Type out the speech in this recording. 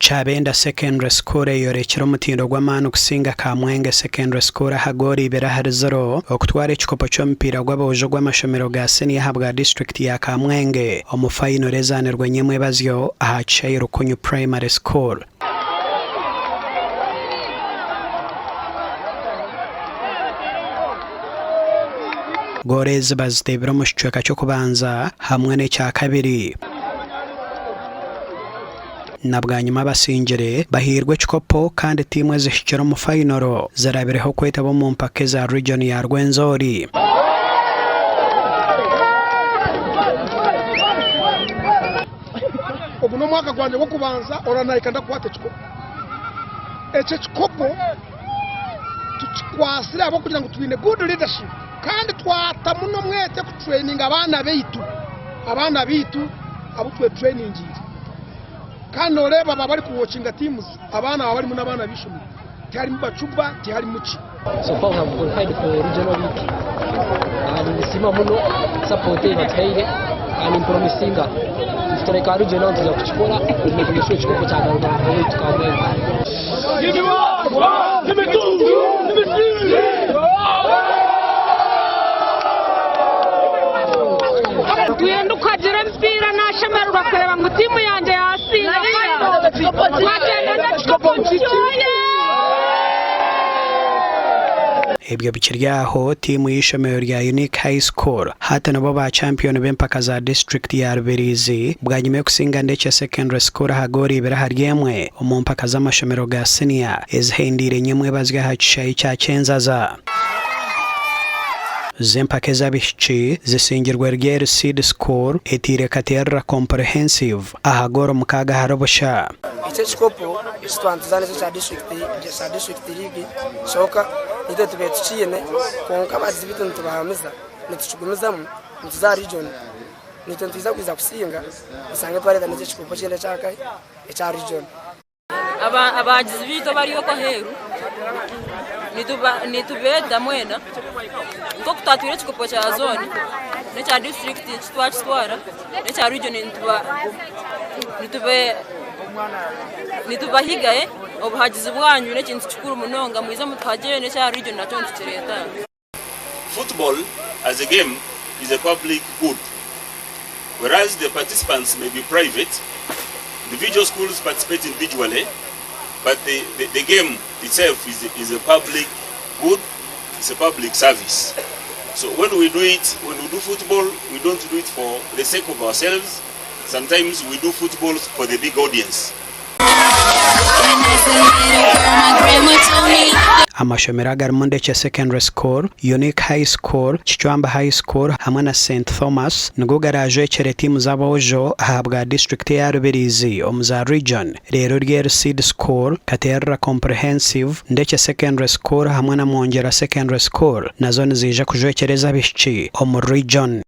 Kyabenda Secondary School eyorekire omutindo gw'amaani kusinga Kamwenge Secondary School aha goolo ibiri ahari ziro okutwara ekikopo ky'omupiira gw'aboojo ogw'amashomero ga siniya ahabwa disiturikiti ya Kamwenge omu fayinoro ezaanirwe nyemwebazyo aha kishaayi Rukunyu Primary School. Goolo ezi baziteebire omu kicweka ky'okubanza hamwe n'ekyakabiri. Na bwanyima abasingire bahairwe ekikopo kandi tiimu ezihikire omu fayinoro zirabireho kwetaba omu mpaka eza riijoni ya Rwenzori. Ogu n'omwaka gwangye gw'okubanza orora nahika ndakwata ekikopo. Eki ekikopo tukikwatsire ahabw'okugira ngu twine good leadership kandi twatamu n'omwete kutureyininga abaana baitu, abaana baitu abu twetureyiningiire. Kandi nooreeba aba abarikuwokinga tiimuzi abaana aba barimu n'abaana b'eishomero tiharimu bacuba tiharimu ki. So far we have qualified for regional league and ninsiima muno support ei batuhaire and nimpromisinga ngu turahika aha regional nituza kukikora tumakinge sure ekikopo kyagaruka owaitu Kamwenge. Twine kuhagira emipiira nashemererwa kureeba ngu tiimu yangye yasinga fayino twagyenda n'ekikopo nikyoye. Ebyo bikiri aho, tiimu y'eishomero rya Unique High School hati nibo ba champiyoni b'empaka za disiturikiti ya Rubirizi bwanyima y'okusinga Ndekye Secondary School aha goolo ibiri ahari emwe omu mpaka z'amashomero ga siniya ezihendeire nyemwebazyo aha kishaayi kya Kyenzaza. Z'empaka ez'abaishiki zisingirwe Ryeru Seed School etaire Katerera Comprehensive aha goolo mukaaga ahari busha. Eki ekikopo eki twaba nituzaana eki ekya disiturikiti ekya disiturikiti liigi kyonka itwe tubaire tukiine kwonka abagizi baitu nitubahamiza nitukigumizamu nituza aha riijoni naitwe nitwija kwija kusinga oshange twareeta n'eki ekikopo ekindi ekyakahi ekya riijoni. Abahagizi baitu abari okwo aheeru nitubeeta mwena nk'oku twatwire ekikopo kya zooni n'ekya disiturikiti twakitwara n'ekya riijoni nitubahiga obuhagizi bwanyu n'ekintu kikuru munonga mwije mutuhagire n'ekya riijoni nakyo nitukireeta. Football as a game is a public good whereas the participants may be private, individual schools participate individually but the, the, the game itself is, is a public good, it's a public service. So when we do it, when we do football, we don't do it for the sake of ourselves. Sometimes we do football for the big audience. Amashomero agarimu Ndekye Secondary School, Unique High School, Kicwamba High School hamwe na St Thomas nigo garaajwekyere tiimu z'aboojo ahabwa disiturikiti eya Rubirizi omu za Region reero Ryeru Seed School, Katerera Comprehensive, Ndekye Secondary School hamwe na Mwongyera Secondary School nazo niziija kujwekyera ez'abaishiki omu Region.